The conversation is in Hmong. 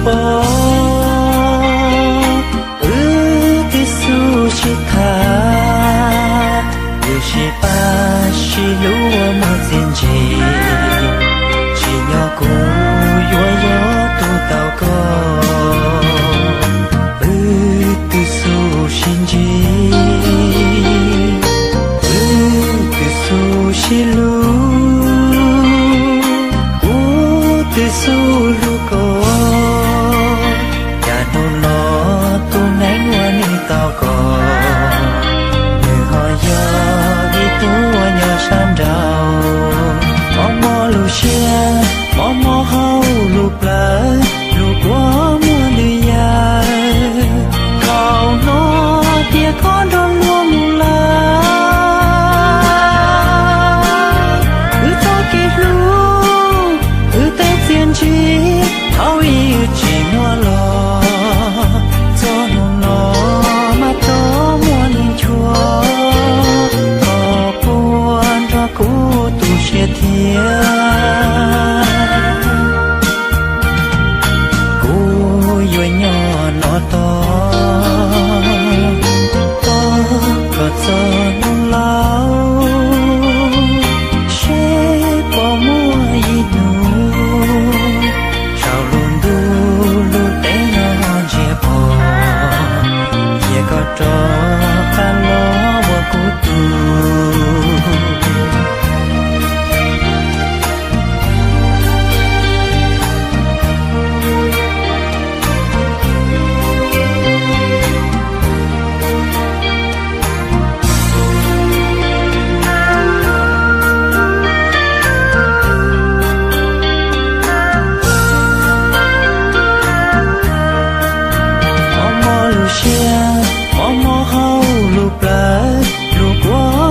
Pom wb twb xub sib tham, yus sib pab sib hlub ua muaj txiaj ntsig, tsim nyog kuv yuav yog tus tau koj. Wb twb xub sib ntsib, wb twb xub sib hlub, kuv twb xub hlub koj. Cas hnub no tus neeg uas nws tau koj, nws ho yog ib tug uas nyob sab nraud. Mob mob lub siab, mob mob hauv lub plawv, lub kua muag ntws yawg. Thaum no tias koj nrog luag mus lawm, wb txoj kev hlub, wb tej txiaj ntsig, thaum ub wb tsis muaj los, txog hnub no mas tau muaj neeg nchuav, koj puas nrog kuv tu siab thiab? Kuv yuav nyob no tos, tos koj txog hnub laus, seb puas muaj ib hnub, saum lub ntuj lub teb no ntsia pom, cia koj rov qab los ua kuv tug. Mob mob lub siab, mob mob hauv lub plawv, lub kua